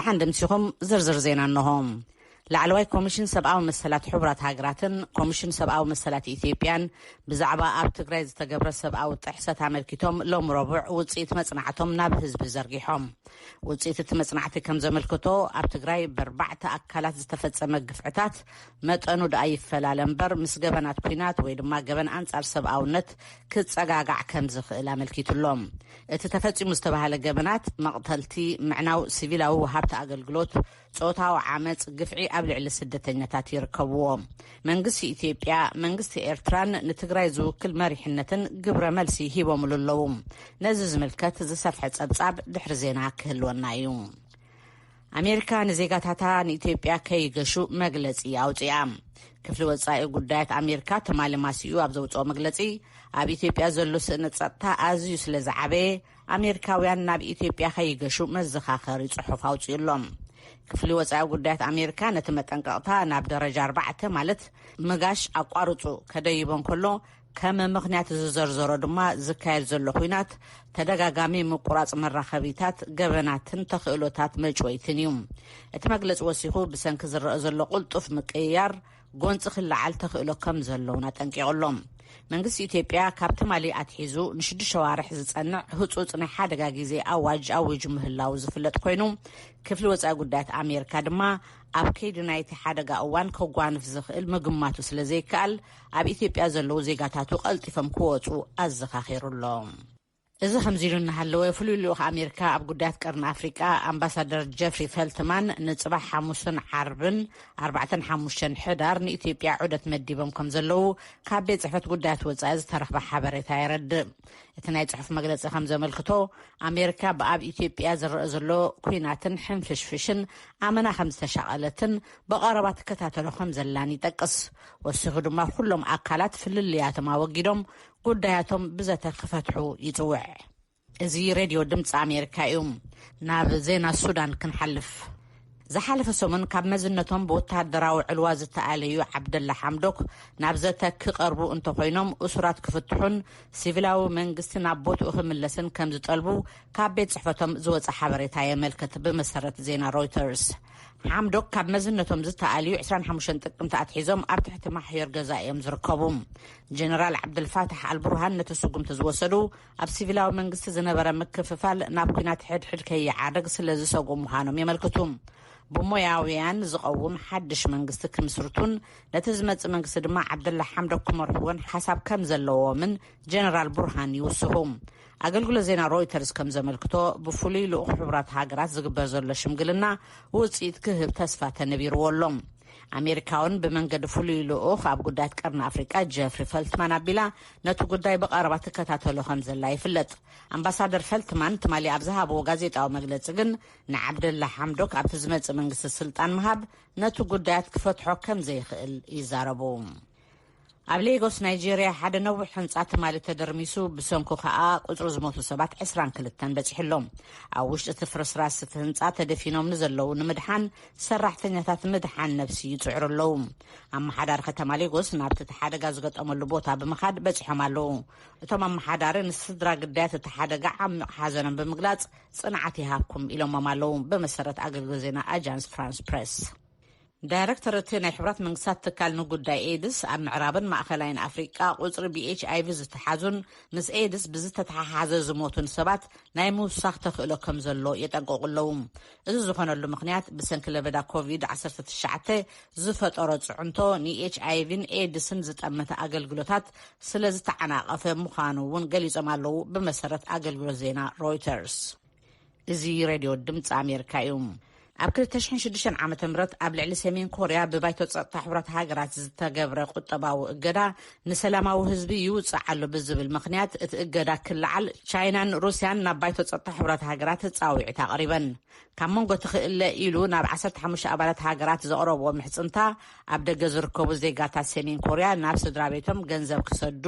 ደሓን ደምሲኹም። ዝርዝር ዜና እንሆ። ላዕለዋይ ኮሚሽን ሰብኣዊ መሰላት ሕቡራት ሃገራትን ኮሚሽን ሰብኣዊ መሰላት ኢትዮጵያን ብዛዕባ ኣብ ትግራይ ዝተገብረ ሰብኣዊ ጥሕሰት ኣመልኪቶም ሎም ረቡዕ ውፅኢት መፅናዕቶም ናብ ህዝቢ ዘርጊሖም። ውፅኢት እቲ መፅናዕቲ ከም ዘመልክቶ፣ ኣብ ትግራይ በርባዕተ ኣካላት ዝተፈጸመ ግፍዕታት፣ መጠኑ ደኣ ይፈላለ እምበር፣ ምስ ገበናት ኲናት ወይ ድማ ገበን ኣንጻር ሰብኣውነት ክጸጋጋዕ ከም ዝኽእል ኣመልኪቱሎም። እቲ ተፈጺሙ ዝተባህለ ገበናት መቕተልቲ፣ ምዕናው ሲቪላዊ ወሃብቲ ኣገልግሎት፣ ጾታዊ ዓመጽ፣ ግፍዒ ኣብ ልዕሊ ስደተኛታት ይርከብዎ። መንግስቲ ኢትዮጵያ፣ መንግስቲ ኤርትራን ንትግራይ ዝውክል መሪሕነትን ግብረ መልሲ ሂቦምሉ ኣለዉ። ነዚ ዝምልከት ዝሰፍሐ ጸብጻብ ድሕሪ ዜና ክህልወና እዩ። ኣሜሪካ ንዜጋታታ ንኢትዮጵያ ከይገሹ መግለጺ ኣውጺኣ። ክፍሊ ወጻኢ ጉዳያት ኣሜሪካ ትማሊ ማሲኡ ኣብ ዘውጽኦ መግለጺ፣ ኣብ ኢትዮጵያ ዘሎ ስእነት ጸጥታ ኣዝዩ ስለ ዝዓበየ፣ ኣሜሪካውያን ናብ ኢትዮጵያ ከይገሹ መዘኻኸሪ ጽሑፍ ኣውጺኡ ኣሎ። ክፍሊ ወጻኢ ጉዳያት ኣሜሪካ ነቲ መጠንቀቕታ ናብ ደረጃ ኣርባዕተ፣ ማለት ምጋሽ ኣቋርጹ፣ ከደይቦ እንከሎ፣ ከም ምኽንያት ዝዘርዘሮ ድማ ዝካየድ ዘሎ ኲናት፣ ተደጋጋሚ ምቁራጽ መራኸቢታት፣ ገበናትን ተኽእሎታት መጭወይትን እዩ። እቲ መግለጺ ወሲኹ፣ ብሰንኪ ዝረአ ዘሎ ቅልጡፍ ምቅይያር፣ ጎንጺ ክለዓል ተኽእሎ ከም ዘለውን ኣጠንቂቑ ኣሎ። መንግስቲ ኢትዮጵያ ካብ ትማሊ ኣትሒዙ ንሽዱሽተ ኣዋርሕ ዝጸንዕ ህጹጽ ናይ ሓደጋ ግዜ ኣዋጅ ኣዊጁ ምህላው ዝፍለጥ ኮይኑ፣ ክፍሊ ወጻኢ ጉዳያት ኣሜሪካ ድማ ኣብ ከይዲ ናይቲ ሓደጋ እዋን ከጓንፍ ዝኽእል ምግማቱ ስለ ዘይከኣል፣ ኣብ ኢትዮጵያ ዘለዉ ዜጋታቱ ቀልጢፎም ክወጹ ኣዘኻኺሩ ኣሎ። እዚ ከምዚ ኢሉ እናሃለወ፣ ፍሉይ ልኡኽ ኣሜሪካ ኣብ ጉዳያት ቀርኒ ኣፍሪቃ ኣምባሳደር ጀፍሪ ፈልትማን ንጽባሕ ሓሙስን ዓርብን ኣርባዕተን ሓሙሽተን ሕዳር ንኢትዮጵያ ዑደት መዲቦም ከም ዘለዉ ካብ ቤት ጽሕፈት ጉዳያት ወጻኢ ዝተረኽበ ሓበሬታ የረድእ። እቲ ናይ ጽሑፍ መግለጺ ከም ዘመልክቶ፣ ኣሜሪካ ብኣብ ኢትዮጵያ ዝረአ ዘሎ ኲናትን ሕንፍሽፍሽን ኣመና ከም ዝተሻቐለትን ብቐረባ ትከታተሎ ከም ዘላን ይጠቅስ። ወሲኹ ድማ፣ ኩሎም ኣካላት ፍልልያቶም ኣወጊዶም ጉዳያቶም ብዘተ ክፈትሑ ይጽውዕ። እዚ ሬድዮ ድምፂ ኣሜሪካ እዩ። ናብ ዜና ሱዳን ክንሓልፍ። ዝሓለፈ ሰሙን ካብ መዝነቶም ብወተሃደራዊ ዕልዋ ዝተኣለዩ ዓብደላ ሓምዶክ ናብ ዘተ ክቐርቡ እንተኾይኖም፣ እሱራት ክፍትሑን ሲቪላዊ መንግስቲ ናብ ቦትኡ ክምለስን ከም ዝጠልቡ ካብ ቤት ጽሕፈቶም ዝወጸ ሓበሬታ የመልክት። ብመሰረት ዜና ሮይተርስ፣ ሓምዶክ ካብ መዝነቶም ዝተኣልዩ ዕስራን ሓሙሽተን ጥቅምቲ ኣትሒዞም ኣብ ትሕቲ ማሕዮር ገዛ እዮም ዝርከቡ። ጀነራል ዓብደልፋታሕ ኣልቡርሃን ነቲ ስጉምቲ ዝወሰዱ፣ ኣብ ሲቪላዊ መንግስቲ ዝነበረ ምክፍፋል ናብ ኲናት ሕድሕድ ከይዓረግ ስለ ዝሰግኡ ምዃኖም የመልክቱ። ብሞያውያን ዝቐውም ሓድሽ መንግስቲ ክምስርቱን ነቲ ዝመጽእ መንግስቲ ድማ ዓብደላ ሓምዶክ ክመርሕዎን ሓሳብ ከም ዘለዎምን ጀነራል ቡርሃን ይውስኹ። ኣገልግሎት ዜና ሮይተርስ ከም ዘመልክቶ፣ ብፍሉይ ልኡኽ ሕቡራት ሃገራት ዝግበር ዘሎ ሽምግልና ውጽኢት ክህብ ተስፋ ተነቢርዎ ኣሎ። ኣሜሪካውን ብመንገዲ ፍሉይ ልኡኽ ኣብ ጉዳያት ቀርኒ ኣፍሪቃ ጀፍሪ ፈልትማን ኣቢላ ነቲ ጉዳይ ብቐረባ ትከታተሎ ከም ዘላ ይፍለጥ። ኣምባሳደር ፈልትማን ትማሊ ኣብ ዝሃብዎ ጋዜጣዊ መግለጺ ግን፣ ንዓብደላ ሓምዶክ ኣብቲ ዝመጽእ መንግስቲ ስልጣን ምሃብ ነቲ ጉዳያት ክፈትሖ ከም ዘይኽእል ይዛረቡ። ኣብ ሌጎስ ናይጄርያ ሓደ ነዊሕ ህንጻ ትማሊ ተደርሚሱ፣ ብሰንኩ ከኣ ቁጽሪ ዝሞቱ ሰባት ዕስራን ክልተን በጺሑ ኣሎ። ኣብ ውሽጢ እቲ ፍርስራስ እቲ ህንጻ ተደፊኖም ንዘለዉ ንምድሓን ሰራሕተኛታት ምድሓን ነብሲ ይጽዕሩ ኣለዉ። ኣመሓዳሪ ከተማ ሌጎስ ናብቲ እቲ ሓደጋ ዝገጠመሉ ቦታ ብምኻድ በጺሖም ኣለዉ። እቶም ኣመሓዳሪ ንስድራ ግዳያት እቲ ሓደጋ ዓሚቕ ሓዘኖም ብምግላጽ፣ ጽንዓት ይሃብኩም ኢሎሞም ኣለዉ፣ ብመሰረት ኣገልግሎት ዜና ኣጃንስ ፍራንስ ፕሬስ። ዳይረክተር እቲ ናይ ሕቡራት መንግስታት ትካል ንጉዳይ ኤድስ፣ ኣብ ምዕራብን ማእኸላይን ኣፍሪቃ ቁጽሪ ብኤች ኣይ ቪ ዝተሓዙን ምስ ኤድስ ብዝተተሓሓዘ ዝሞቱን ሰባት ናይ ምውሳኽ ተኽእሎ ከም ዘሎ የጠንቅቑ ኣለዉ። እዚ ዝኾነሉ ምኽንያት፣ ብሰንኪ ለበዳ ኮቪድ ዓሰርተ ትሽዓተ ዝፈጠሮ ጽዕንቶ ንኤች ኣይ ቪን ኤድስን ዝጠመተ ኣገልግሎታት ስለ ዝተዓናቐፈ ምዃኑ እውን ገሊጾም ኣለዉ፣ ብመሰረት ኣገልግሎት ዜና ሮይተርስ። እዚ ሬድዮ ድምፂ ኣሜሪካ እዩ። ኣብ ክልተ ሽሕን ሽዱሽተን ዓመተ ምህረት ኣብ ልዕሊ ሰሜን ኮርያ ብባይቶ ጸጥታ ሕቡራት ሃገራት ዝተገብረ ቁጠባዊ እገዳ ንሰላማዊ ህዝቢ ይውጽእ ኣሎ ብዝብል ምኽንያት፣ እቲ እገዳ ክለዓል ቻይናን ሩስያን ናብ ባይቶ ጸጥታ ሕቡራት ሃገራት ጻውዒት ኣቕሪበን። ካብ መንጎ ትኽእለ ኢሉ ናብ ዓሰርተ ሓሙሽተ ኣባላት ሃገራት ዘቕረብዎ ምሕጽንታ፣ ኣብ ደገ ዝርከቡ ዜጋታት ሰሜን ኮርያ ናብ ስድራ ቤቶም ገንዘብ ክሰዱ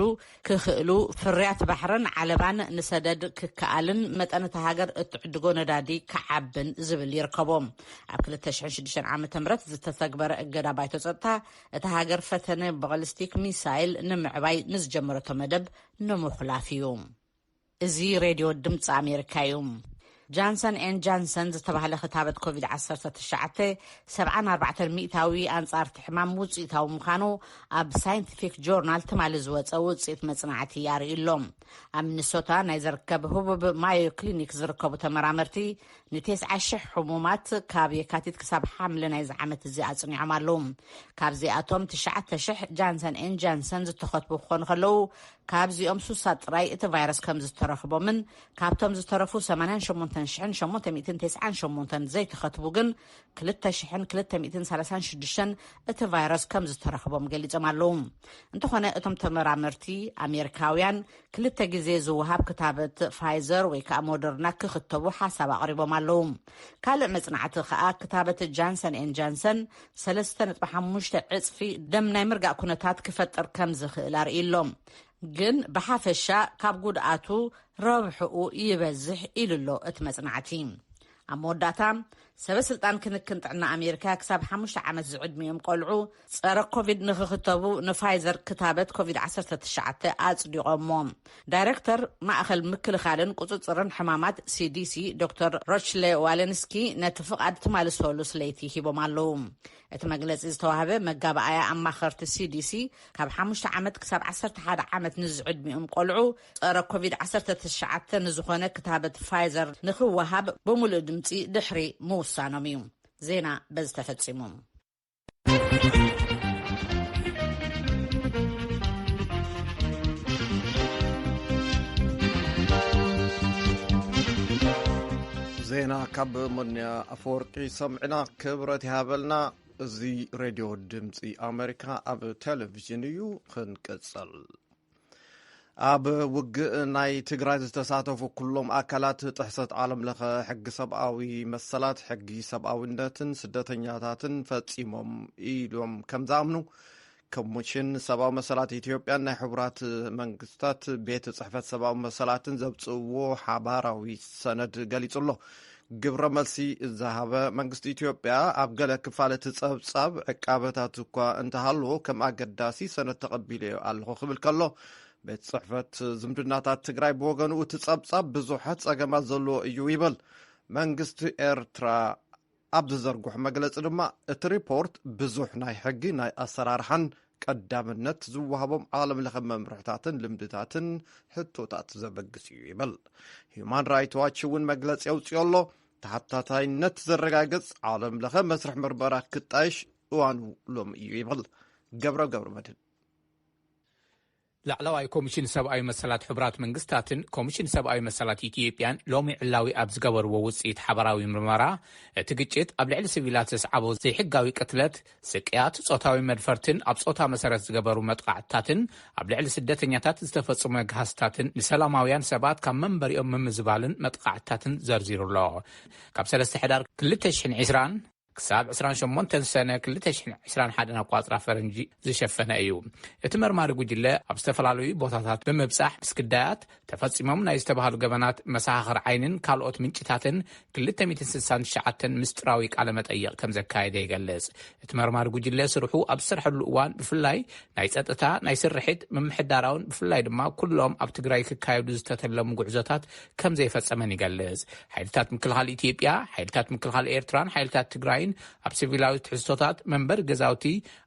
ክኽእሉ፣ ፍርያት ባሕርን ዓለባን ንሰደድ ክከኣልን መጠን እታ ሃገር እትዕድጎ ነዳዲ ክዓብን ዝብል ይርከቦም። ኣብ ክልተ ሽሕን ሽዱሽተን ዓመተ ምህረት ዝተተግበረ እገዳ ባይቶ ጸጥታ፣ እታ ሃገር ፈተነ ባሊስቲክ ሚሳይል ንምዕባይ ንዝጀመረቶ መደብ ንምኹላፍ እዩ። እዚ ሬድዮ ድምፂ ኣሜሪካ እዩ። ጃንሰን ኤን ጃንሰን ዝተባህለ ክታበት ኮቪድ ዓሰርተ ትሽዓተ፣ ሰብዓን ኣርባዕተን ሚእታዊ ኣንጻር እቲ ሕማም ውጽኢታዊ ምዃኑ ኣብ ሳይንቲፊክ ጆርናል ትማሊ ዝወጸ ውጽኢት መጽናዕቲ ኣርእዩ ኣሎ። ኣብ ሚኒሶታ ናይ ዝርከብ ህቡብ ማዮ ክሊኒክ ዝርከቡ ተመራመርቲ ንተስዓ ሽሕ ሕሙማት ካብ የካቲት ክሳብ ሓምለ ናይዚ ዓመት እዚ ኣጽኒዖም ኣለዉ። ካብዚኣቶም ትሽዓተ ሽሕ ጃንሰን ኤን ጃንሰን ዝተኸትቡ ክኾኑ ከለዉ፣ ካብዚኦም ሱሳ ጥራይ እቲ ቫይረስ ከም ዝተረኽቦምን ካብቶም ዝተረፉ ሰማንያን ሸሞንተን ሽሕን ሸሞንተ ሚእትን ተስዓን ሸሞንተን ዘይተኸትቡ ግን ክልተ ሽሕን ክልተ ሚእትን ሰላሳን ሽዱሽተን እቲ ቫይረስ ከም ዝተረኽቦም ገሊጾም ኣለዉ። እንተኾነ እቶም ተመራመርቲ ኣሜሪካውያን ክልተ ግዜ ዝወሃብ ክታበት ፋይዘር ወይ ከዓ ሞደርና ክኽተቡ ሓሳብ ኣቕሪቦም ኣለዉ። ካልእ መጽናዕቲ ከዓ ክታበት ጃንሰን ኤን ጃንሰን ሰለስተ ነጥቢ ሓሙሽተ ዕጽፊ ደም ናይ ምርጋእ ኩነታት ክፈጥር ከም ዝኽእል ኣርእዩ ኣሎ። ግን ብሓፈሻ ካብ ጉድኣቱ ረብሕኡ ይበዝሕ ኢሉ ኣሎ እቲ መጽናዕቲ። ኣብ መወዳእታ፣ ሰበ ስልጣን ክንክን ጥዕና ኣሜሪካ ክሳብ ሓሙሽተ ዓመት ዝዕድሚኦም ቆልዑ ጸረ ኮቪድ ንኽኽተቡ ንፋይዘር ክታበት ኮቪድ ዓሰርተ ትሽዓተ ኣጽዲቖሞ። ዳይሬክተር ማእኸል ምክልኻልን ቁጽጽርን ሕማማት ሲዲሲ ዶክተር ሮችለ ዋለንስኪ ነቲ ፍቓድ ትማሊ ሰሉስ ለይቲ ሂቦም ኣለዉ። እቲ መግለጺ ዝተዋህበ መጋባኣያ ኣማኸርቲ ሲዲሲ ካብ ሓሙሽተ ዓመት ክሳብ ዓሰርተ ሓደ ዓመት ንዝዕድሚኦም ቆልዑ ጸረ ኮቪድ ዓሰርተ ትሽዓተ ንዝኾነ ክታበት ፋይዘር ንኽወሃብ ብምሉእ ድምጺ ድሕሪ ምውሳኖም እዩ። ዜና በዚ ተፈጺሙ። ዜና ካብ ሞንያ ኣፈወርቂ ሰምዕና። ክብረት ይሃበልና። እዚ ሬድዮ ድምፂ ኣሜሪካ ኣብ ቴሌቪዥን እዩ። ክንቅፅል። ኣብ ውግእ ናይ ትግራይ ዝተሳተፉ ኩሎም ኣካላት ጥሕሰት ዓለም ለኸ ሕጊ ሰብኣዊ መሰላት፣ ሕጊ ሰብኣዊነትን ስደተኛታትን ፈጺሞም ኢሎም ከም ዝኣምኑ ኮሚሽን ሰብኣዊ መሰላት ኢትዮጵያን ናይ ሕቡራት መንግስታት ቤት ጽሕፈት ሰብኣዊ መሰላትን ዘብጽእዎ ሓባራዊ ሰነድ ገሊጹ ኣሎ። ግብረ መልሲ ዝሃበ መንግስቲ ኢትዮጵያ፣ ኣብ ገለ ክፋል እቲ ጸብጻብ ዕቃበታት እኳ እንተሃለዎ፣ ከም ኣገዳሲ ሰነድ ተቐቢለዮ ኣለኹ ክብል ከሎ፣ ቤት ጽሕፈት ዝምድናታት ትግራይ ብወገኑ፣ እቲ ጸብጻብ ብዙሓት ጸገማት ዘለዎ እዩ ይብል። መንግስቲ ኤርትራ ኣብ ዝዘርግሖ መግለጺ ድማ፣ እቲ ሪፖርት ብዙሕ ናይ ሕጊ፣ ናይ ኣሰራርሓን ቀዳምነት ዝወሃቦም ዓለም ለኸ መምርሕታትን ልምድታትን ሕቶታት ዘበግስ እዩ ይብል። ሂዩማን ራይት ዋች እውን መግለጺ ኣውጺኡ ኣሎ። ተሓታታይነት ዘረጋግጽ ዓለም ለኸ መስርሕ ምርመራ ክጣየሽ እዋኑ ሎሚ እዩ ይብል። ገብረ ገብረ መድህን። ላዕለዋይ ኮሚሽን ሰብኣዊ መሰላት ሕቡራት መንግስታትን ኮሚሽን ሰብኣዊ መሰላት ኢትዮጵያን ሎሚ ዕላዊ ኣብ ዝገበርዎ ውፅኢት ሓባራዊ ምርመራ፣ እቲ ግጭት ኣብ ልዕሊ ሲቪላት ዘስዓቦ ዘይሕጋዊ ቅትለት፣ ስቅያት፣ ጾታዊ መድፈርትን ኣብ ጾታ መሰረት ዝገበሩ መጥቃዕትታትን፣ ኣብ ልዕሊ ስደተኛታት ዝተፈጸሙ መግሃስታትን ንሰላማውያን ሰባት ካብ መንበሪኦም ምምዝባልን መጥቃዕትታትን ዘርዚሩ ኣሎ። ካብ ሰለስተ ሕዳር ክልተ ሽሕን ዕስራን ክሳብ ዕስራን ሸሞንተን ሰነ ክልተ ሽሕን ዕስራን ሓደን ኣቋጽራ ፈረንጂ ዝሸፈነ እዩ። እቲ መርማሪ ጉጅለ ኣብ ዝተፈላለዩ ቦታታት ብምብጻሕ ምስ ግዳያት ተፈጺሞም ናይ ዝተባህሉ ገበናት መሰኻኽር ዓይንን ካልኦት ምንጭታትን ክልተ ሚእትን ስሳን ትሽዓተን ምስጢራዊ ቃለ መጠይቕ ከም ዘካየደ ይገልጽ። እቲ መርማሪ ጉጅለ ስርሑ ኣብ ዝሰርሐሉ እዋን ብፍላይ ናይ ጸጥታ፣ ናይ ስርሒት፣ ምምሕዳራውን ብፍላይ ድማ ኩሎም ኣብ ትግራይ ክካየዱ ዝተተለሙ ጉዕዞታት ከም ዘይፈጸመን ይገልጽ። ሓይልታት ምክልኻል ኢትዮጵያ፣ ሓይልታት ምክልኻል ኤርትራን ሓይልታት ትግራይን ኣብ ሲቪላዊ ትሕዝቶታት መንበሪ ገዛውቲ፣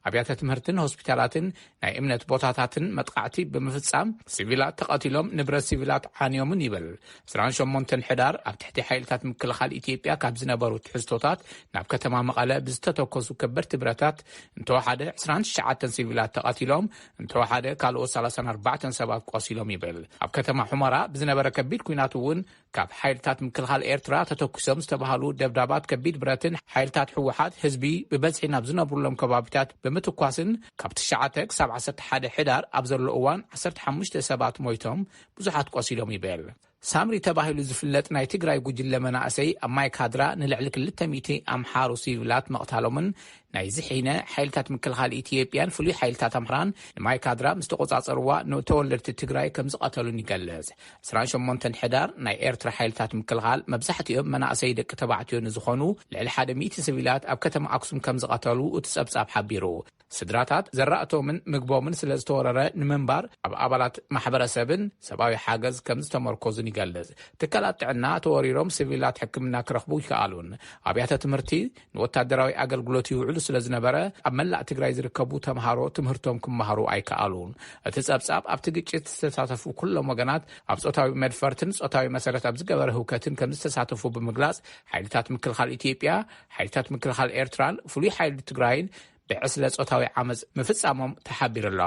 ኣብያተ ትምህርትን ሆስፒታላትን ናይ እምነት ቦታታትን መጥቃዕቲ ብምፍጻም ሲቪላት ተቐቲሎም፣ ንብረት ሲቪላት ዓንዮምን ይብል። ዕስራን ሸሞንተን ሕዳር ኣብ ትሕቲ ሓይልታት ምክልኻል ኢትዮጵያ ካብ ዝነበሩ ትሕዝቶታት ናብ ከተማ መቐለ ብዝተተኮሱ ከበድቲ ብረታት እንተወሓደ ዕስራን ትሽዓተን ሲቪላት ተቐቲሎም፣ እንተወሓደ ካልኦት ሰላሳን ኣርባዕተን ሰባት ቆሲሎም ይብል። ኣብ ከተማ ሑመራ ብዝነበረ ከቢድ ኲናት እውን ካብ ሓይልታት ምክልኻል ኤርትራ ተተኩሶም ዝተባህሉ ደብዳባት ከቢድ ብረትን ሓይልታት ህወሓት ህዝቢ ብበዝሒ ናብ ዝነብሩሎም ከባቢታት ብምትኳስን ካብ ትሽዓተ ክሳብ ዓሰርተ ሓደ ሕዳር ኣብ ዘሎ እዋን ዓሰርተ ሓሙሽተ ሰባት ሞይቶም፣ ብዙሓት ቆሲሎም ይብል። ሳምሪ ተባሂሉ ዝፍለጥ ናይ ትግራይ ጉጅለ መናእሰይ ኣብ ማይ ካድራ ንልዕሊ ክልተ ሚእቲ ኣምሓሩ ሲቪላት መቕታሎምን ናይዚ ሒነ ሓይልታት ምክልኻል ኢትዮጵያን ፍሉይ ሓይልታት ኣምሓራን ንማይ ካድራ ምስ ተቆጻጸርዋ ንተወለድቲ ትግራይ ከም ዝቐተሉን ይገልጽ። ዕስራን ሸሞንተን ሕዳር ናይ ኤርትራ ሓይልታት ምክልኻል መብዛሕትኦም መናእሰይ ደቂ ተባዕትዮ ንዝኾኑ ልዕሊ ሓደ ሚእቲ ሲቪላት ኣብ ከተማ ኣክሱም ከም ዝቐተሉ እቲ ጸብጻብ ሓቢሩ። ስድራታት ዘራእቶምን ምግቦምን ስለ ዝተወረረ ንምንባር ኣብ ኣባላት ማሕበረሰብን ሰብኣዊ ሓገዝ ከም ዝተመርኮዙን ይገልጽ። ትካላት ጥዕና ተወሪሮም፣ ሲቪላት ሕክምና ክረኽቡ ይከኣሉን። ኣብያተ ትምህርቲ ንወታደራዊ ኣገልግሎት ይውዕሉ ስለ ዝነበረ፣ ኣብ መላእ ትግራይ ዝርከቡ ተምሃሮ ትምህርቶም ክመሃሩ ኣይከኣሉን። እቲ ጸብጻብ ኣብቲ ግጭት ዝተሳተፉ ኩሎም ወገናት ኣብ ጾታዊ መድፈርትን ጾታዊ መሰረት ኣብ ዝገበረ ህውከትን ከም ዝተሳተፉ ብምግላጽ፣ ሓይልታት ምክልኻል ኢትዮጵያ፣ ሓይልታት ምክልኻል ኤርትራን ፍሉይ ሓይሊ ትግራይን ብዕስለ ጾታዊ ዓመጽ ምፍጻሞም ተሓቢሩ ኣሎ።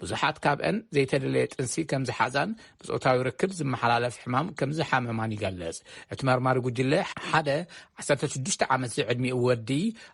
ብዙሓት ካብአን ዘይተደለየ ጥንሲ ከም ዝሓዛን ብጾታዊ ርክብ ዝመሓላለፍ ሕማም ከም ዝሓመማን ይገልጽ። እቲ መርማሪ ጉጅለ ሓደ ዓሰርተ ሽዱሽተ ዓመት ዝዕድሚኡ ወዲ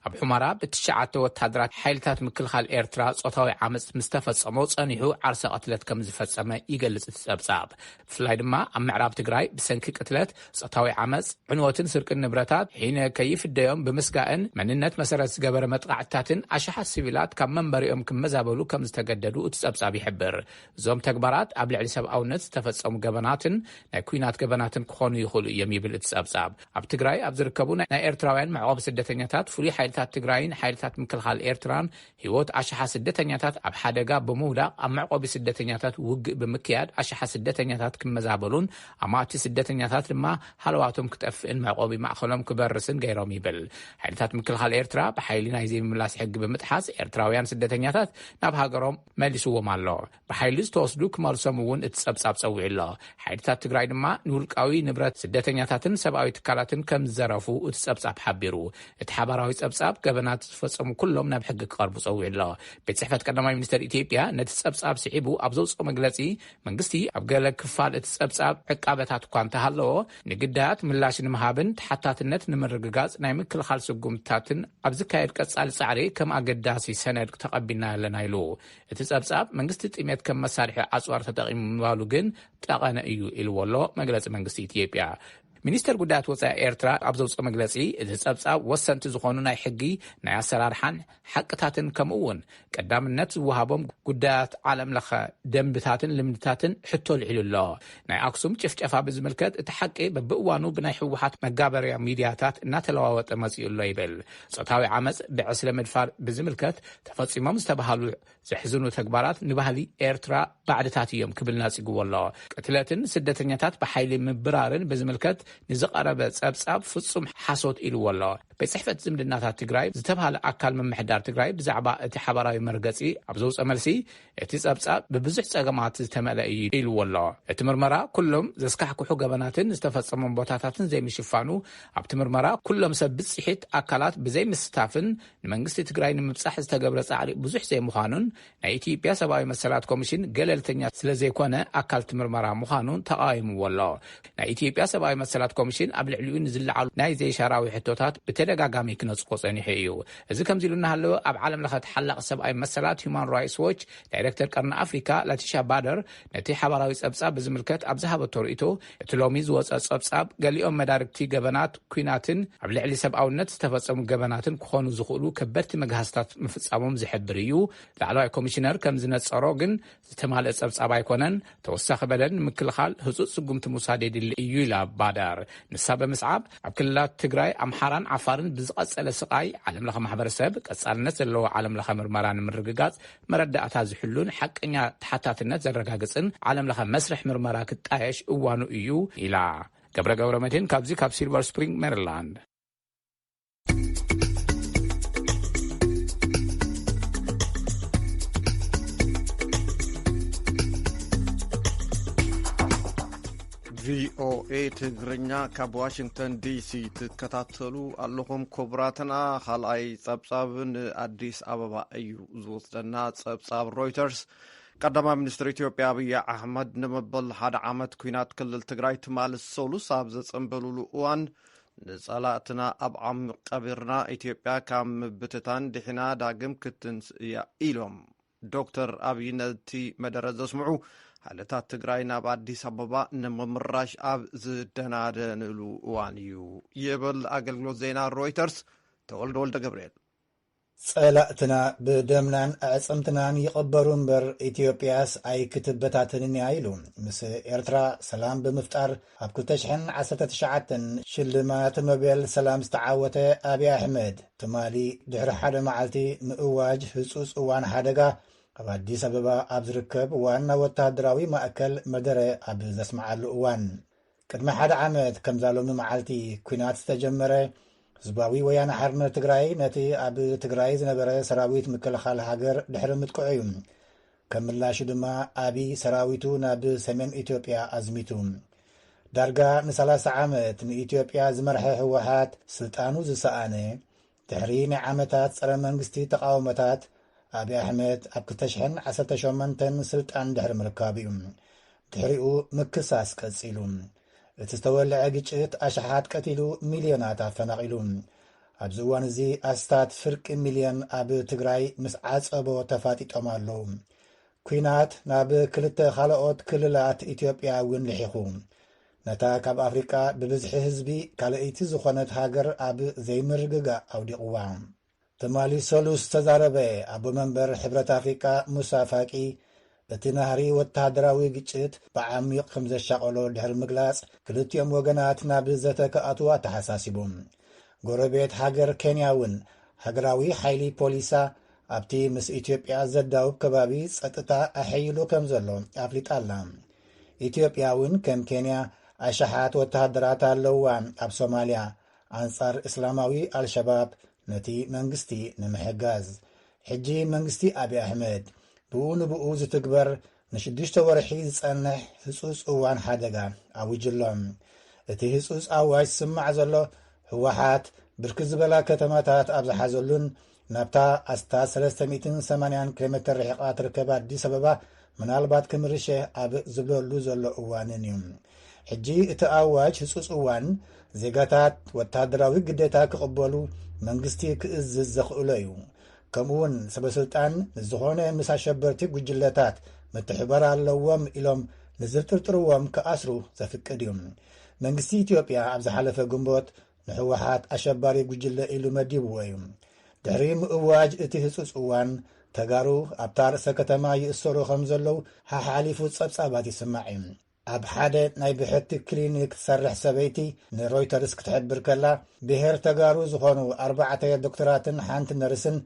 ኣብ ሑመራ ብትሽዓተ ወታደራት ሓይልታት ምክልኻል ኤርትራ ጾታዊ ዓመጽ ምስ ተፈጸሞ ጸኒሑ ዓርሰ ቅትለት ከም ዝፈጸመ ይገልጽ እቲ ጸብጻብ። ብፍላይ ድማ ኣብ ምዕራብ ትግራይ ብሰንኪ ቅትለት፣ ጾታዊ ዓመጽ፣ ዕንወትን ስርቅን ንብረታት ሒነ ከይፍደዮም ብምስጋእን መንነት መሰረት ዝገበረ መጥቃዕትታትን ኣሽሓት ሲቪላት ካብ መንበሪኦም ክመዛበሉ ከም ዝተገደዱ እቲ ጸብጻብ ይሕብር። እዞም ተግባራት ኣብ ልዕሊ ሰብኣውነት ዝተፈጸሙ ገበናትን ናይ ኲናት ገበናትን ክኾኑ ይኽእሉ እዮም ይብል እቲ ጸብጻብ። ኣብ ትግራይ ኣብ ዝርከቡ ናይ ናይ ኤርትራውያን መዕቆቢ ስደተኛታት ፍሉይ ሓይልታት ትግራይን ሓይልታት ምክልኻል ኤርትራን ህይወት ኣሽሓት ስደተኛታት ኣብ ሓደጋ ብምውዳቕ፣ ኣብ መዕቆቢ ስደተኛታት ውግእ ብምክያድ ኣሽሓት ስደተኛታት ክመዛበሉን ኣማእቲ ስደተኛታት ድማ ሃለዋቶም ክጠፍእን መዕቆቢ ማእከሎም ክበርስን ገይሮም ይብል። ሓይልታት ምክልኻል ኤርትራ ብሓይሊ ናይ ዘይምምላስ ሕጊ ብምጥሓስ ኤርትራውያን ስደተኛታት ናብ ሃገሮም መሊስዎም ኣሎ። ብሓይሊ ዝተወስዱ ክመልሶም እውን እቲ ጸብጻብ ጸዊዑ ኣሎ። ሓይልታት ትግራይ ድማ ንውልቃዊ ንብረት ስደተኛታትን ሰብኣዊ ትካላትን ከም ዝዘረፉ እቲ ጸብጻብ ሓቢሩ። እቲ ሓባራዊ ጸብጻብ ገበናት ዝፈጸሙ ኩሎም ናብ ሕጊ ክቐርቡ ጸዊዑ ኣሎ። ቤት ጽሕፈት ቀዳማይ ሚኒስተር ኢትዮጵያ ነቲ ጸብጻብ ስዒቡ ኣብ ዘውጽኦ መግለጺ፣ መንግስቲ ኣብ ገለ ክፋል እቲ ጸብጻብ ዕቃበታት እኳ እንተሃለዎ፣ ንግዳያት ምላሽ ንምሃብን ተሓታትነት ንምርግጋጽ ናይ ምክልኻል ስጉምትታትን ኣብ ዝካየድ ቀጻሊ ጻዕሪ ከም ኣገዳሲ ሰነድ ተቐቢልና ኣለና ኢሉ። እቲ ጸብጻብ መንግስቲ ጥሜት ከም መሳርሒ ኣጽዋር ተጠቒሙ ምባሉ ግን ጠቐነ እዩ ኢልዎ ኣሎ መግለጺ መንግስቲ ኢትዮጵያ። ሚኒስተር ጉዳያት ወጻኢ ኤርትራ ኣብ ዘውጽኦ መግለጺ፣ እቲ ጸብጻብ ወሰንቲ ዝኾኑ ናይ ሕጊ፣ ናይ ኣሰራርሓን ሓቅታትን ከምኡ እውን ቀዳምነት ዝወሃቦም ጉዳያት ዓለም ለኸ ደንብታትን ልምድታትን ሕቶ ልዒሉ ኣሎ። ናይ ኣክሱም ጭፍጨፋ ብዝምልከት እቲ ሓቂ በብእዋኑ ብናይ ህወሓት መጋበርያ ሚድያታት እናተለዋወጠ መጺኡ ኣሎ ይብል። ጾታዊ ዓመጽ ብዕስለ ምድፋር ብዝምልከት ተፈጺሞም ዝተባሃሉ ዘሕዝኑ ተግባራት ንባህሊ ኤርትራ ባዕድታት እዮም ክብል ናጺግዎ ኣሎ። ቅትለትን ስደተኛታት ብሓይሊ ምብራርን ብዝምልከት ንዝቐረበ ጸብጻብ ፍጹም ሓሶት ኢልዎ ኣሎ። ቤት ጽሕፈት ዝምድናታት ትግራይ ዝተባሃለ ኣካል ምምሕዳር ትግራይ ብዛዕባ እቲ ሓባራዊ መርገጺ ኣብ ዘውጸ መልሲ፣ እቲ ጸብጻብ ብብዙሕ ጸገማት ዝተመልአ እዩ ኢልዎ ኣሎ። እቲ ምርመራ ኩሎም ዘስካሕክሑ ገበናትን ዝተፈጸሞም ቦታታትን ዘይምሽፋኑ፣ ኣብቲ ምርመራ ኩሎም ሰብ ብጽሒት ኣካላት ብዘይምስታፍን ንመንግስቲ ትግራይ ንምብጻሕ ዝተገብረ ጻዕሪ ብዙሕ ዘይምዃኑን ናይ ኢትዮጵያ ሰብኣዊ መሰላት ኮሚሽን ገለልተኛ ስለ ዘይኮነ ኣካል እቲ ምርመራ ምዃኑን ተቓዊምዎ ኣሎ። ናይ ኢትዮጵያ ሰብኣዊ መሰላት ኮሚሽን ኣብ ልዕሊኡ ንዝለዓሉ ናይ ዘይሻራዊ ሕቶታት ብተደጋጋሚ ክነጽቆ ጸኒሑ እዩ። እዚ ከምዚ ኢሉ እናሃለወ ኣብ ዓለም ለኸ ተሓላቒ ሰብኣዊ መሰላት ሁማን ራይትስ ዎች ዳይሬክተር ቀርኒ ኣፍሪካ ላቲሻ ባደር ነቲ ሓባራዊ ጸብጻብ ብዝምልከት ኣብ ዝሃበቶ ርእይቶ፣ እቲ ሎሚ ዝወጸ ጸብጻብ ገሊኦም መዳርግቲ ገበናት ኲናትን ኣብ ልዕሊ ሰብኣውነት ዝተፈጸሙ ገበናትን ክኾኑ ዝኽእሉ ከበድቲ መግሃስታት ምፍጻሞም ዝሕብር እዩ። ላዕለዋይ ኮሚሽነር ከም ዝነጸሮ ግን ዝተማልአ ጸብጻብ ኣይኮነን። ተወሳኺ በደል ንምክልኻል ህጹጽ ስጉምቲ ምውሳድ የድሊ እዩ ኢላ ባዳር። ንሳ ብምስዓብ ኣብ ክልላት ትግራይ፣ ኣምሓራን ዓፋርን ብዝቐጸለ ስቓይ ዓለም ለኸ ማሕበረሰብ ቀጻልነት ዘለዎ ዓለም ለኸ ምርመራ ንምርግጋጽ መረዳእታ ዝሕሉን ሓቀኛ ተሓታትነት ዘረጋግጽን ዓለም ለኸ መስርሕ ምርመራ ክጣየሽ እዋኑ እዩ ኢላ። ገብረ ገብረ መድህን ካብዚ ካብ ሲልቨር ስፕሪንግ ሜሪላንድ። ቪኦኤ ትግርኛ ካብ ዋሽንግተን ዲሲ ትከታተሉ ኣለኹም። ክቡራትና፣ ካልኣይ ጸብጻብ ንኣዲስ ኣበባ እዩ ዝወስደና። ጸብጻብ ሮይተርስ፣ ቀዳማይ ሚኒስትር ኢትዮጵያ ኣብይ ኣሕመድ ንመበል ሓደ ዓመት ኲናት ክልል ትግራይ ትማሊ ሰሉስ ኣብ ዘጸንበሉሉ እዋን፣ ንጸላእትና ኣብ ዓሚ ቀቢርና ኢትዮጵያ ካብ ምብትታን ድሒና ዳግም ክትንስ እያ ኢሎም። ዶክተር ኣብይ ነቲ መደረ ዘስምዑ፣ ሓይልታት ትግራይ ናብ ኣዲስ ኣበባ ንምምራሽ ኣብ ዝደናደንሉ እዋን እዩ ይብል ኣገልግሎት ዜና ሮይተርስ። ተወልደ ወልደ ገብርኤል። ጸላእትና ብደምናን ኣዕጽምትናን ይቕበሩ እምበር፣ ኢትዮጵያስ ኣይክትበታተንን እያ ኢሉ። ምስ ኤርትራ ሰላም ብምፍጣር ኣብ ክልተ ሽሕን ዓሰርተ ትሽዓተን ሽልማት ኖቤል ሰላም ዝተዓወተ ኣብይ ኣሕመድ፣ ትማሊ ድሕሪ ሓደ መዓልቲ ምእዋጅ ህጹጽ እዋን ሓደጋ፣ ኣብ ኣዲስ ኣበባ ኣብ ዝርከብ ዋና ወተሃደራዊ ማእከል መደረ ኣብ ዘስምዓሉ እዋን፣ ቅድሚ ሓደ ዓመት ከምዛ ሎሚ መዓልቲ ኲናት ዝተጀመረ፣ ህዝባዊ ወያነ ሓርነት ትግራይ ነቲ ኣብ ትግራይ ዝነበረ ሰራዊት ምክልኻል ሃገር ድሕሪ ምጥቅዑ እዩ ከም ምላሹ ድማ ኣብይ ሰራዊቱ ናብ ሰሜን ኢትዮጵያ ኣዝሚቱ። ዳርጋ ንሰላሳ ዓመት ንኢትዮጵያ ዝመርሐ ህወሓት ስልጣኑ ዝሰኣነ፣ ድሕሪ ናይ ዓመታት ጸረ መንግስቲ ተቓውሞታት፣ ኣብይ ኣሕመድ ኣብ ክልተ ሽሕን ዓሰርተ ሸሞንተን ስልጣን ድሕሪ ምርካቡ እዩ። ድሕሪኡ ምክሳስ ቀጺሉ። እቲ ዝተወልዐ ግጭት ኣሽሓት ቀቲሉ፣ ሚልዮናት ኣፈናቒሉ። ኣብዚ እዋን እዚ ኣስታት ፍርቂ ሚልዮን ኣብ ትግራይ ምስ ዓጸቦ ተፋጢጦም ኣለዉ። ኲናት ናብ ክልተ ካልኦት ክልላት ኢትዮጵያ እውን ልሒኹ። ነታ ካብ ኣፍሪቃ ብብዝሒ ህዝቢ ካልኣይቲ ዝኾነት ሃገር ኣብ ዘይምርግጋእ ኣውዲቕዋ። ትማሊ ሰሉስ ዝተዛረበ ኣቦ መንበር ሕብረት ኣፍሪቃ ሙሳ ፋቂ፣ እቲ ናህሪ ወተሃደራዊ ግጭት ብዓሚቕ ከም ዘሻቐሎ ድሕሪ ምግላጽ፣ ክልቲኦም ወገናት ናብ ዘተ ክኣትዉ ኣተሓሳሲቡ። ጎረቤት ሃገር ኬንያ እውን ሃገራዊ ሓይሊ ፖሊሳ ኣብቲ ምስ ኢትዮጵያ ዘዳውብ ከባቢ ጸጥታ ኣሐይሉ ከም ዘሎ ኣፍሊጣ ኣላ። ኢትዮጵያ እውን ከም ኬንያ ኣሽሓት ወተሃደራት ኣለውዋ ኣብ ሶማልያ ኣንጻር እስላማዊ ኣልሸባብ ነቲ መንግስቲ ንምሕጋዝ። ሕጂ መንግስቲ ኣብይ ኣሕመድ ብኡ ንብኡ ዝትግበር ንሽዱሽተ ወርሒ ዝጸንሕ ህጹጽ እዋን ሓደጋ ኣዊጁ ኣሎ። እቲ ህጹጽ ኣዋጅ ዝስማዕ ዘሎ ህወሓት ብርክት ዝበላ ከተማታት ኣብ ዝሓዘሉን ናብታ ኣስታት ሰለስተ ሚእትን ሰማንያን ኪሎ ሜትር ርሒቓ ትርከብ ኣዲስ ኣበባ ምናልባት ክምርሸ ኣብ ዝብለሉ ዘሎ እዋንን እዩ። ሕጂ እቲ ኣዋጅ ህጹጽ እዋን ዜጋታት ወተሃደራዊ ግዴታ ክቕበሉ መንግስቲ ክእዝዝ ዘኽእሎ እዩ። ከምኡውን ሰበስልጣን ንዝኾነ ምስ ኣሸበርቲ ጉጅለታት ምትሕባር ኣለዎም ኢሎም ንዝጥርጥርዎም ክኣስሩ ዘፍቅድ እዩ። መንግስቲ ኢትዮጵያ ኣብ ዝሓለፈ ግንቦት ንህወሓት ኣሸባሪ ጉጅለ ኢሉ መዲብዎ እዩ። ድሕሪ ምእዋጅ እቲ ህጹጽ እዋን፣ ተጋሩ ኣብታ ርእሰ ከተማ ይእሰሩ ከም ዘለዉ ሓሓሊፉ ጸብጻባት ይስማዕ እዩ። ኣብ ሓደ ናይ ብሕቲ ክሊኒክ ትሰርሕ ሰበይቲ ንሮይተርስ ክትሕብር ከላ፣ ብሄር ተጋሩ ዝኾኑ ኣርባዕተ ዶክተራትን ሓንቲ ነርስን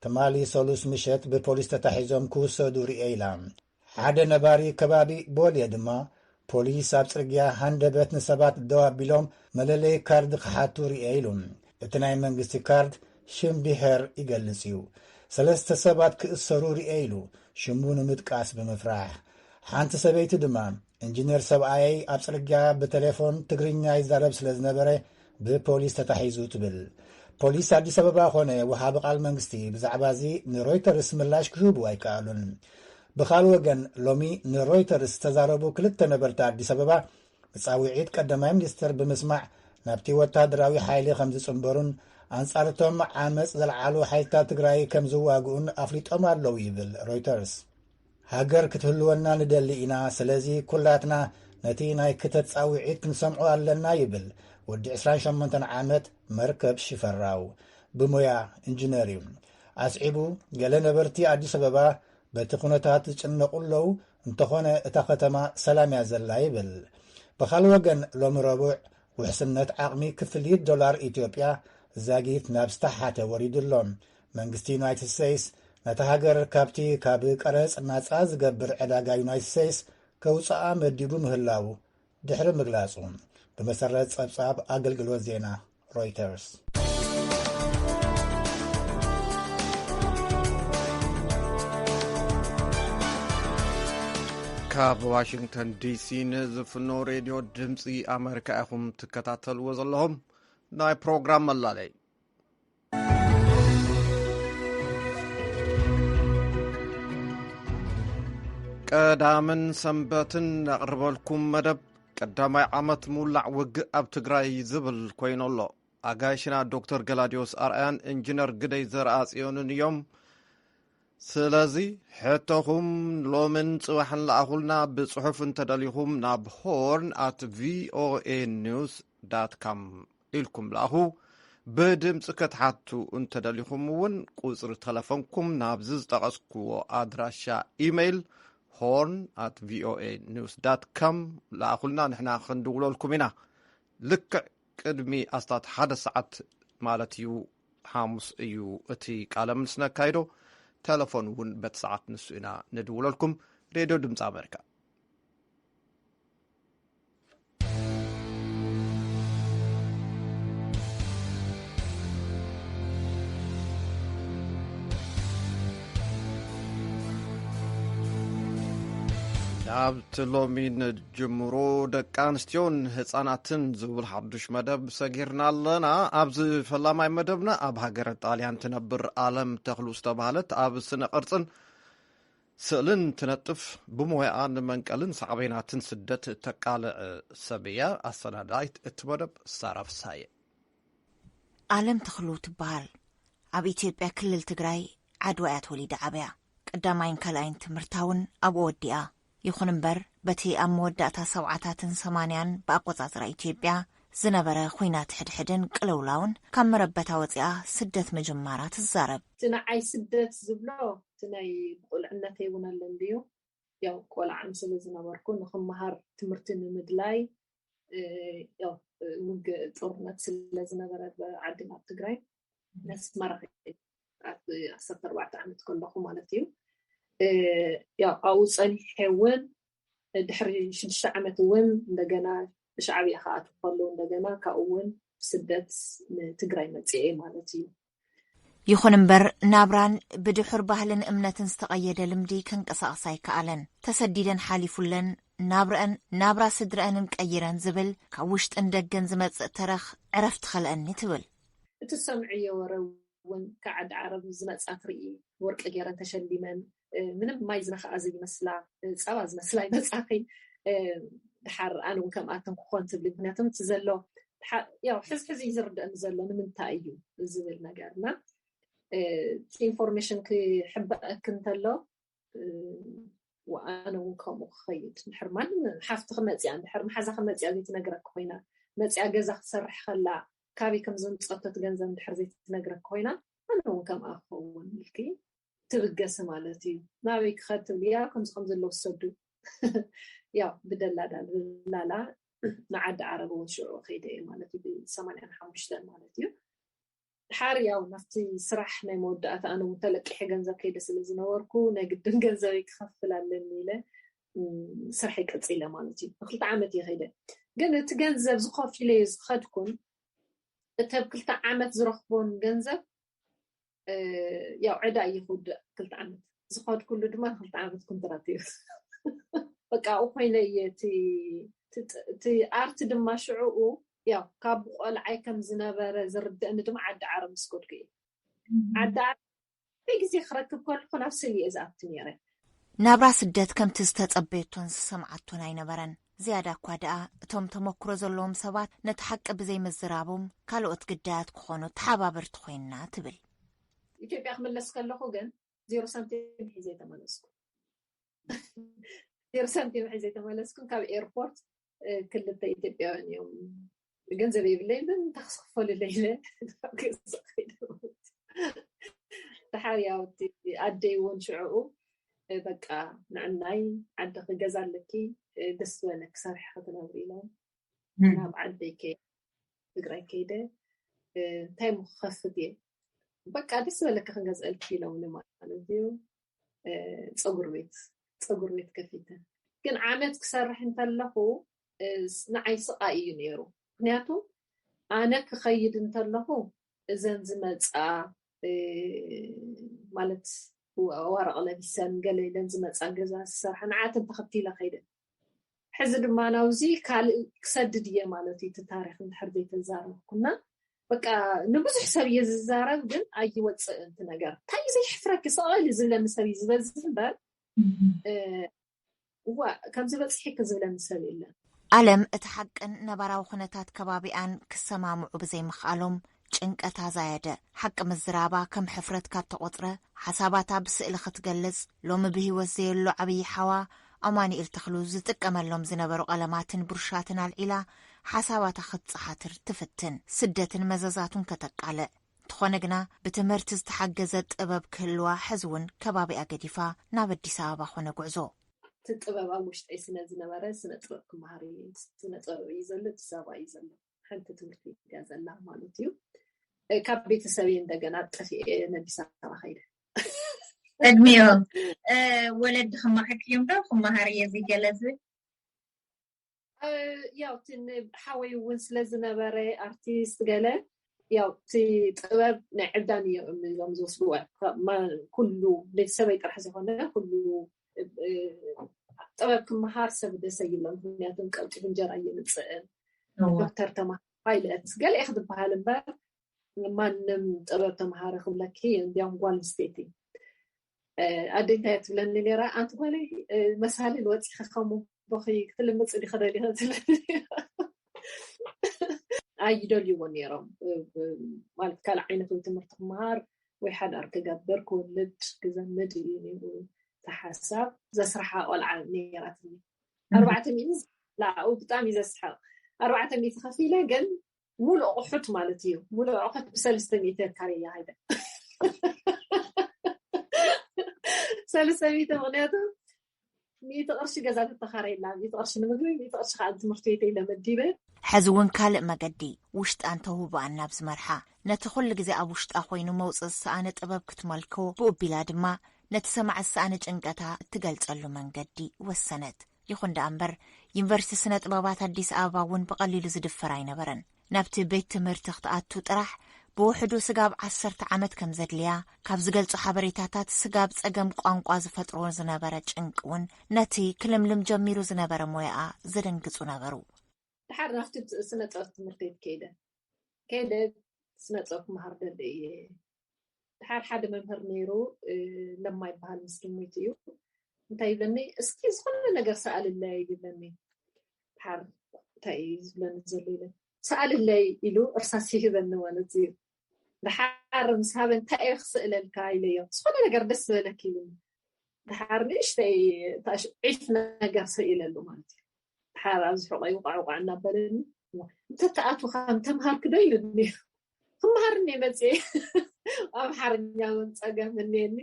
ትማሊ ሰሉስ ምሸት ብፖሊስ ተታሒዞም ክውሰዱ ርእየ ኢላ። ሓደ ነባሪ ከባቢ ቦልየ ድማ፣ ፖሊስ ኣብ ጽርግያ ሃንደበት ንሰባት ደው ኣቢሎም መለለዪ ካርድ ክሓቱ ርእየ ኢሉ። እቲ ናይ መንግስቲ ካርድ ሽም ብሄር ይገልጽ እዩ። ሰለስተ ሰባት ክእሰሩ ርእየ ኢሉ፣ ሽሙ ንምጥቃስ ብምፍራሕ። ሓንቲ ሰበይቲ ድማ፣ ኢንጂነር ሰብኣየይ ኣብ ጽርግያ ብቴሌፎን ትግርኛ ይዛረብ ስለ ዝነበረ ብፖሊስ ተታሒዙ ትብል። ፖሊስ ኣዲስ ኣበባ ኾነ ወሃቢ ቃል መንግስቲ ብዛዕባ እዚ ንሮይተርስ ምላሽ ክህቡ ኣይከኣሉን። ብኻል ወገን፣ ሎሚ ንሮይተርስ ዝተዛረቡ ክልተ ነበርቲ ኣዲስ ኣበባ፣ ንጻውዒት ቀዳማይ ሚኒስትር ብምስማዕ ናብቲ ወታደራዊ ሓይሊ ከም ዝጽንበሩን ኣንጻርቶም ዓመጽ ዘልዓሉ ሓይልታት ትግራይ ከም ዝዋግኡን ኣፍሊጦም ኣለዉ ይብል ሮይተርስ። ሃገር ክትህልወና ንደሊ ኢና፣ ስለዚ ኩላትና ነቲ ናይ ክተት ጻውዒት ክንሰምዖ ኣለና ይብል ወዲ ዕስራን ሸሞንተን ዓመት መርከብ ሽፈራው። ብሞያ ኢንጂነር እዩ። ኣስዒቡ፣ ገለ ነበርቲ ኣዲስ ኣበባ በቲ ኩነታት ዝጭነቑ ኣለዉ፣ እንተኾነ እታ ከተማ ሰላም እያ ዘላ ይብል። ብኻል ወገን፣ ሎሚ ረቡዕ ውሕስነት ዓቕሚ ክፍሊት ዶላር ኢትዮጵያ ዛጊት ናብ ዝተሓተ ወሪዱ ኣሎ። መንግስቲ ዩናይትድ ስቴትስ ነታ ሃገር ካብቲ ካብ ቀረጽ ናጻ ዝገብር ዕዳጋ ዩናይትድ ስቴትስ ከውጽኣ መዲቡ ምህላዉ ድሕሪ ምግላጹ፣ ብመሰረት ጸብጻብ ኣገልግሎት ዜና ሮይተርስ። ካብ ዋሽንግተን ዲሲ ንዝፍኖ ሬድዮ ድምፂ ኣመሪካ ኢኹም ትከታተልዎ ዘለኹም። ናይ ፕሮግራም መላለይ ቀዳምን ሰንበትን ነቕርበልኩም መደብ ቀዳማይ ዓመት ምውላዕ ውግእ ኣብ ትግራይ ዝብል ኮይኑ ኣሎ። ኣጋይሽና ዶክተር ገላዲዮስ ኣርኣያን ኢንጂነር ግደይ ዘርኣጽዮንን እዮም። ስለዚ ሕቶኹም ሎምን ጽባሕን ለኣኹልና። ብጽሑፍ እንተደሊኹም ናብ ሆርን ኣት ቪኦኤ ኒውስ ዳት ካም ኢልኩም ለኣኹ። ብድምፂ ክትሓቱ እንተደሊኹም እውን ቁፅሪ ተለፎንኩም ናብዚ ዝጠቐስኩዎ ኣድራሻ ኢሜይል ሆርን ኣት ቪኦኤ ኒውስ ዳት ካም ለኣኹልና። ንሕና ክንድውለልኩም ኢና። ልክዕ ቅድሚ ኣስታት ሓደ ሰዓት ማለት እዩ፣ ሓሙስ እዩ እቲ ቃለ ምልስ ነካይዶ። ተለፎን እውን በቲ ሰዓት ንሱ ኢና ንድውለልኩም። ሬድዮ ድምፂ ኣሜሪካ። ኣብቲ ሎሚ ንጅምሮ ደቂ ኣንስትዮን ህጻናትን ዝብል ሓዱሽ መደብ ሰጊርና ኣለና። ኣብዚ ፈላማይ መደብና ኣብ ሃገረ ጣልያን ትነብር ኣለም ተኽሉ ዝተባህለት ኣብ ስነ ቅርጽን ስእልን ትነጥፍ፣ ብሞያኣ ንመንቀልን ሳዕቤናትን ስደት ተቃልዕ ሰብ እያ። ኣሰናዳኢት እቲ መደብ ሳራ ፍሳየ። ኣለም ተኽሉ ትበሃል። ኣብ ኢትዮጵያ ክልል ትግራይ ዓድዋ እያ ተወሊዳ ዓብያ። ቀዳማይን ካልኣይን ትምህርታ እውን ኣብኡ ወዲኣ። ይኹን እምበር፣ በቲ ኣብ መወዳእታ ሰብዓታትን ሰማንያን ብኣቆጻጽራ ኢትዮጵያ ዝነበረ ኹናት ሕድሕድን ቅልውላውን ካብ መረበታ ወፂኣ ስደት ምጅማራ ትዛረብ። እቲ ንዓይ ስደት ዝብሎ እቲ ናይ ብቁልዕነተይ እውን ኣሎ እንድዩ። ያው ቆልዓ ስለ ዝነበርኩ ንክመሃር ትምህርቲ ንምድላይ ያው ውግእ ጦርነት ስለ ዝነበረ ዓድና ኣብ ትግራይ ነስመራ ዓሰርተ ኣርባዕተ ዓመት ከለኹ ማለት እዩ። ያው ኣብኡ ፀኒሐ እውን ድሕሪ ሽዱሽተ ዓመት እውን እንደገና ብሻዕብያ ክኣትው ከለዉ እንደገና ካብኡ እውን ብስደት ንትግራይ መፅኤ ማለት እዩ። ይኹን እምበር ናብራን ብድሑር ባህልን እምነትን ዝተቐየደ ልምዲ ከንቀሳቕሳ ኣይከኣለን። ተሰዲደን ሓሊፉለን ናብረአን ናብራ ስድረአንን ቀይረን ዝብል ካብ ውሽጥን ደገን ዝመጽእ ተረኽ ዕረፍቲ ከልአኒ ትብል። እቲ ዝሰምዕዮ ወረ እውን ካብ ዓዲ ዓረብ ዝመጻ ትርኢ ወርቂ ገይረን ተሸሊመን ምንም ማይ ዝነኽኣ ዘይመስላ ጸባ ዝመስላ ይመጻኺ። ድሓር ኣነ እውን ከምኣተን ክኾን ትብሊ ምክንያቱ እቲ ዘሎ ያው ሕዚ ሕዚ እዩ ዝርደአኒ ዘሎ ንምንታይ እዩ ዝብል ነገር እና እቲ ኢንፎርሜሽን ክሕበአክ እንተሎ ኣነ እውን ከምኡ ክኸይድ ድሕር ማን ሓፍቲ ክመፅያ ድሕር መሓዛ ክመፅያ ዘይትነግረክ ኮይና መፅያ ገዛ ክትሰርሕ ከላ ካበይ ከም ዘምፀቶ እቲ ገንዘብ ድሕር ዘይትነግረክ ኮይና ኣነ እውን ከምኣ ክኸውን ኢልኪ ትብገሲ ማለት እዩ። ናበይ ክኸድ ትብሊ ያ ከምዚ ከም ዘለዉ ዝሰዱ ያው ብደላላ ንዓዲ ዓረብ እውን ሽዑ ከይደ እየ ማለት እዩ ብሰማንያን ሓሙሽተን ማለት እዩ። ድሓር ያው ናብቲ ስራሕ ናይ መወዳእታ ኣነ እውን ተለቂሐ ገንዘብ ከይደ ስለ ዝነበርኩ ናይ ግድን ገንዘበይ ክኸፍል ኣለኒ ኢለ ስርሐይ ቀፂለ ማለት እዩ። ንክልተ ዓመት እየ ከይደ ግን እቲ ገንዘብ ዝኸፍለዩ ዝኸድኩን እቲ ኣብ ክልተ ዓመት ዝረኽቦን ገንዘብ ያው ዕዳ እዩ ክውድእ ክልተ ዓመት ዝኸድኩሉ ድማ ንክልተ ዓመት ኩንትራት እዩ በቃ ኣብኡ ኮይነ እየ እቲ ኣርቲ ድማ ሽዕኡ ያው ካብ ቆልዓይ ከም ዝነበረ ዝርድእኒ ድማ ዓዲ ዓረብ ምስ ከድኩ እዩ ዓዲ ዓረብ ግዜ ክረክብ ከለኩ ናብ ስል እየ ዝኣቱ ነይረ ናብራ ስደት ከምቲ ዝተጸበየቶን ዝሰምዓቶን ኣይነበረን። ዝያዳ እኳ ደኣ እቶም ተመክሮ ዘለዎም ሰባት ነቲ ሓቂ ብዘይምዝራቦም ካልኦት ግዳያት ክኾኑ ተሓባበርቲ ኮይንና ትብል። ኢትዮጵያ ክምለስ ከለኹ ግን ዜሮ ሳንቲም ሒዘ ኣይተመለስኩ። ዜሮ ሳንቲም ሒዘ ኣይተመለስኩን። ካብ ኤርፖርት ክልተ ኢትዮጵያውያን እዮም ገንዘብ የብለይ ግን ታክሲ ክፈሉለይ ኢለ ድሓር ያው ኣደይ እውን ሽዕኡ በቃ ንዕናይ ዓዲ ክገዛ ኣለኪ ደስ ዝበለኪ ሰሪሒ ክትነብሪ ኢሎም ናብ ዓደይ ከ ትግራይ ከይደ እንታይ ሞ ክኸፍት እየ በቃ ደስ ዝበለኪ ክንገዝአልኪ ኢሎምኒ ማለት እዩ ፀጉር ቤት ፀጉር ቤት ከፊተ ግን ዓመት ክሰርሕ እንተለኹ ንዓይ ስቓይ እዩ ነይሩ ምክንያቱ ኣነ ክኸይድ እንተለኹ እዘን ዝመፃ ማለት ዋረቕ ለቢሰን ገለ ኢለን ዝመፃ ገዛ ዝሰርሐ ንዓተን ተኸቲለ ከይደ ሕዚ ድማ ናብዚ ካልእ ክሰድድ እየ ማለት እዩ እቲ ታሪክ እንድሕር ዘይተዛረብኩና በቃ ንብዙሕ ሰብ እየ ዝዛረብ ግን ኣይወፅእ እቲ ነገር እንታይ እዩ ዘይሕፍረኪ ሰቐል እዩ ዝብለኒ ሰብ እዩ ዝበዝሕ እምበር እዋ ከምዚ በፅሒኪ ዝብለኒ ሰብ የለን። ኣለም እቲ ሓቅን ነባራዊ ኩነታት ከባቢኣን ክሰማምዑ ብዘይምኽኣሎም ጭንቀት ኣዛየደ። ሓቂ ምዝራባ ከም ሕፍረት ካብ ተቖጽረ፣ ሓሳባታ ብስእሊ ክትገልጽ፣ ሎሚ ብህይወት ዘየሎ ዓብዪ ሓዋ ኣማኑኤል ተኽሉ ዝጥቀመሎም ዝነበሩ ቀለማትን ብሩሻትን ኣልዒላ ሓሳባታ ክትጸሓትር ትፍትን። ስደትን መዘዛቱን ከተቃልዕ። እንተኾነ ግና ብትምህርቲ ዝተሓገዘ ጥበብ ክህልዋ ሕዚ እውን ከባቢኣ ገዲፋ ናብ ኣዲስ ኣበባ ኾነ ጉዕዞ። እቲ ጥበብ ኣብ ውሽጠይ ስለ ዝነበረ ስነ ጥበብ ክመሃር እየ። ስነ ጥበብ እዩ ዘሎ፣ እቲ ሰባ እዩ ዘሎ። ሓንቲ ትምህርቲ እያ ዘላ ማለት እዩ። ካብ ቤተሰብ እየ እንደገና ጠፊኤ ነዲስ ኣበባ ከይደ። ቅድሚኦም ወለዲ ክመሓኪ እዮም ዶ ክመሃር እየ ዝገለ ዝብል ያው ሓወይ እውን ስለ ዝነበረ ኣርቲስት ገለ ያው እቲ ጥበብ ናይ ዕብዳን እዮም ኢሎም ዝወስድዎ ኩሉ ቤተሰበይ ጥራሕ ዝኾነ ኩሉ ጥበብ ክመሃር ሰብ ደሰ ይብሎ፣ ምክንያቱም ቀልጢፉ እንጀራ እየምፅእን። ዶክተር ተማሃር ፓይለት ገለ ክትበሃል እምበር፣ ማንም ጥበብ ተማሃረ ክብለኪ እንዲያም ጓል ኣንስተይቲ ኣደ እንታይ ትብለኒ ነራ፣ ኣንቲ ጓለይ መሳልል ወፂኺ ከሙ ቦኺ ክትልምፅ ዲኸ ደሊኸ ትብለኒ። ኣይደልይዎ ነይሮም። ማለት ካልእ ዓይነት ወይ ትምህርቲ ክመሃር ወይ ሓዳር ክገብር ክወልድ ክዘምድ እዩ ነይሩ። ተሓሳብ ዘስርሓ ቆልዓ ነይራትኒ። ኣርባዕተ ሚእቲ ላኡ ብጣዕሚ ዘስሓቕ ኣርባዕተ ሚእቲ ከፊለ ግን ሙሉእ ኣቑሑት ማለት እዩ። ሙሉእ ኣቑሑት ብሰለስተ ሚእቲ ካርያ ሃይደ ሰለስተ ሚእቲ ምክንያቱ ሚእቲ ቅርሺ ገዛ ተተኻረየላ፣ ሚእቲ ቅርሺ ንምግቢ፣ ሚእቲ ቅርሺ ከዓ ትምህርቲ ቤት ኢለ መዲበ። ሕዚ እውን ካልእ መገዲ ውሽጣ እንተውብኣን ናብ ዝመርሓ ነቲ ኩሉ ግዜ ኣብ ውሽጣ ኮይኑ መውፅእ ዝሰኣነ ጥበብ ክትመልኮ ብኡቢላ ድማ ነቲ ሰማዕ ዝሰኣነ ጭንቀታ እትገልፀሉ መንገዲ ወሰነት። ይኹን ደኣ እምበር ዩኒቨርሲቲ ስነ ጥበባት ኣዲስ ኣበባ እውን ብቐሊሉ ዝድፈር ኣይነበረን። ናብቲ ቤት ትምህርቲ ክትኣቱ ጥራሕ ብውሕዱ ስጋብ ዓሰርተ ዓመት ከም ዘድልያ ካብ ዝገልጹ ሓበሬታታት ስጋብ ጸገም ቋንቋ ዝፈጥሮ ዝነበረ ጭንቂ እውን ነቲ ክልምልም ጀሚሩ ዝነበረ ሞያኣ ዘደንግጹ ነበሩ። ድሓር ናብቲ ስነ ጥበብ ትምህርቲ ቤት ከይደ ከይደ ስነ ጥበብ ክመሃር ደሊ እየ። ድሓር ሓደ መምህር ነይሩ ለማ ይበሃል ምስኪን ሞይቱ እዩ። እንታይ ይብለኒ፣ እስኪ ዝኾነ ነገር ሰኣልለይ ይብለኒ። ድሓር እንታይ እዩ ዝብለኒ ዘሎ ኢለ ሰኣልለይ ኢሉ እርሳስ ይህበኒ ማለት እዩ። ድሓር ምስ ሃበ እንታይ እየ ክስእለልካ ኢለዮ። ዝኾነ ነገር ደስ ዝበለክ ይብለኒ። ድሓር ንእሽተይ ዒፍ ነገር ስኢለሉ ማለት እዩ። ድሓር ኣብዚ ሕቆይ ውቃዕ ውቃዕ እናበለኒ እንተተኣቱ ከም ተምሃርክ ዶ ኢሉኒ። ክምሃር እንደ መፅየ ኣምሓርኛ እውን ፀገም እኒኒ።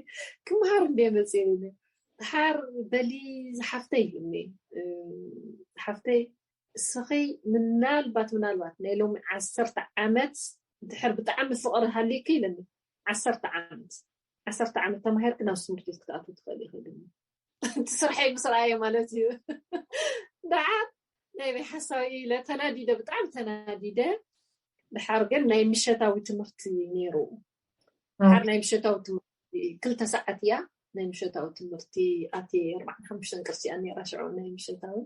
ክምሃር እንደ መፅየ ኢለ ድሓር በሊ ዝሓፍተይ ኢሉኒ። ዝሓፍተይ እስኺ ምናልባት ምናልባት ናይ ሎሚ ዓሰርተ ዓመት ድሕር ብጣዕሚ ፍቕሪ ሃልዩኪ ኢለኒ። ዓሰርተ ዓመት ዓሰርተ ዓመት ተማሂርክ ናብ ትምህርቲ ቤት ክትኣትዊ ትኽእል ኢኺ ኢሉኒ። እቲ ስርሐይ ምስ ረኣየ ማለት እዩ። ደሓር ናይ በይ ሓሳዊ ኢለ ተናዲደ፣ ብጣዕሚ ተናዲደ። ድሓር ግን ናይ ምሸታዊ ትምህርቲ ነይሩ። ድሓር ናይ ምሸታዊ ትምህርቲ ክልተ ሰዓት እያ ናይ ምሸታዊ ትምህርቲ ኣትየ ኣርባዕን ሓሙሽተን ቅርሲ እያ ነይራ ሽዑ ናይ ምሸታዊ።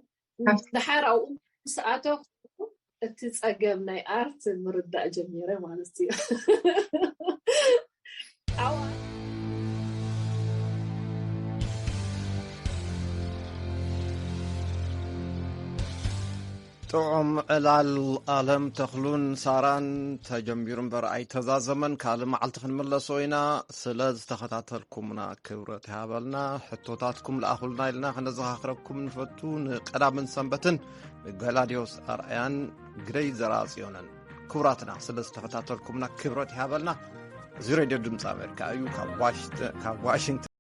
ድሓር ኣብኡ ምስ ኣተኹ እቲ ጸገም ናይ ኣርት ምርዳእ ጀሚረ ማለት እዩ። ጥዑም ዕላል ኣለም ተኽሉን ሳራን ተጀሚሩ እምበር ኣይተዛዘመን። ካልእ መዓልቲ ክንምለሶ ኢና። ስለ ዝተኸታተልኩምና ክብረት ይሃበልና። ሕቶታትኩም ለኣኹልና ኢልና ከነዘኻኽረኩም ንፈቱ። ንቀዳምን ሰንበትን ንገላድዮስ ኣርኣያን ግደይ ዘርኣጽዮንን። ክቡራትና ስለ ዝተኸታተልኩምና ክብረት ይሃበልና። እዚ ሬድዮ ድምፂ ኣሜሪካ እዩ። ካብ ዋሽንግተን